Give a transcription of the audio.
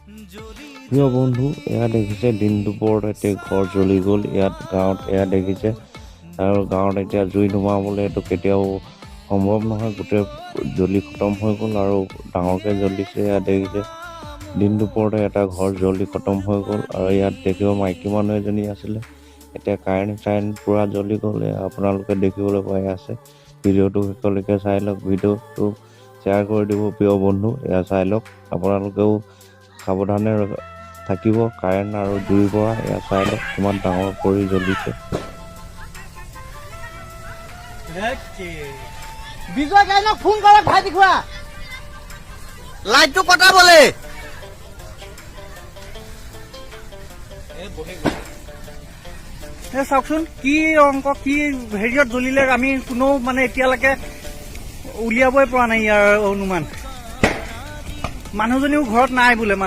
প্ৰিয় বন্ধু, এয়া দেখিছে, দিন দুপৰত এতিয়া ঘৰ জ্বলি গ'ল ইয়াত গাঁৱত। এয়া দেখিছে, আৰু গাঁৱত এতিয়া জুই নুমাবলৈ এইটো কেতিয়াও সম্ভৱ নহয়। গোটেই জ্বলি খতম হৈ গ'ল আৰু ডাঙৰকৈ জ্বলিছে। এয়া দেখিছে, দিন দুপৰতে এটা ঘৰ জ্বলি খতম হৈ গ'ল। আৰু ইয়াত দেখিব, মাইকী মানুহ এজনী আছিলে। এতিয়া কাৰেণ্ট চাৰেণ্ট পূৰা জ্বলি গ'ল। এয়া আপোনালোকে দেখিবলৈ পাই আছে। ভিডিঅ'টো শেষলৈকে চাই লওক, ভিডিঅ'টো শ্বেয়াৰ কৰি দিব প্ৰিয় বন্ধু। এয়া চাই লওক, আপোনালোকেও সাৱধানে থাকিব কাৰেণ্ট আৰু জুইৰ পৰা। এয়া চাই লওক, কিমান ডাঙৰ কৰি জ্বলিছে। বিজয় গায়নক ফোন কৰক ভাইটি খুৰা, লাইটটো কটাবলে। চাওকচোন, কি অংক কি হেৰিয়ত জ্বলিলে, আমি কোনো মানে এতিয়ালৈকে উলিয়াবই পৰা নাই ইয়াৰ অনুমান। মানুহজনীও ঘৰত নাই বোলে মানুহ।